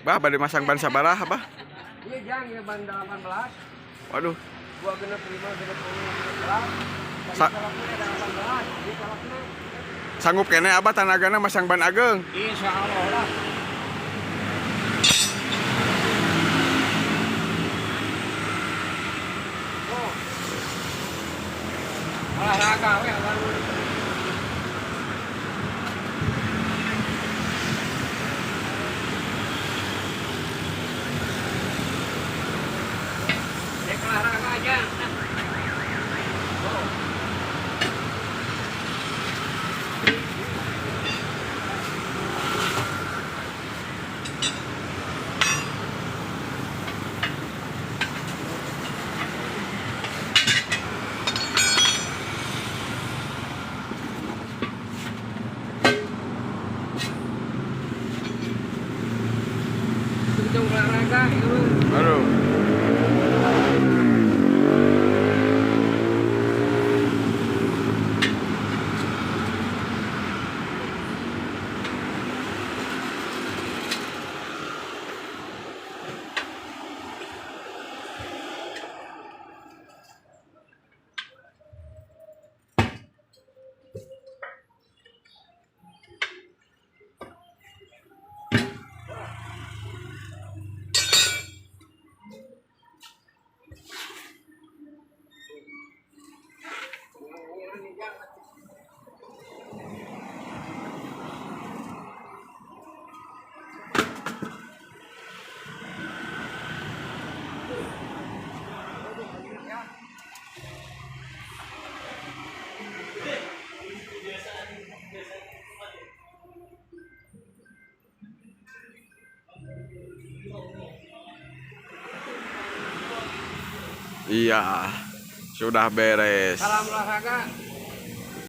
Bah, bade masang ban sabaraha, Bah? Iya, Jang, ya ban 18. Waduh. 2 genep 5 genep 10 genep 11. Tadi ada 18, ieu velgna. Sanggup keneh, Abah, tanagana masang ban ageng? Insya Allah lah. Oh. Olahraga we baru. Dek olahraga aja. Oh. Itu olahraga itu. Aduh. Iya, sudah beres. Salam olahraga.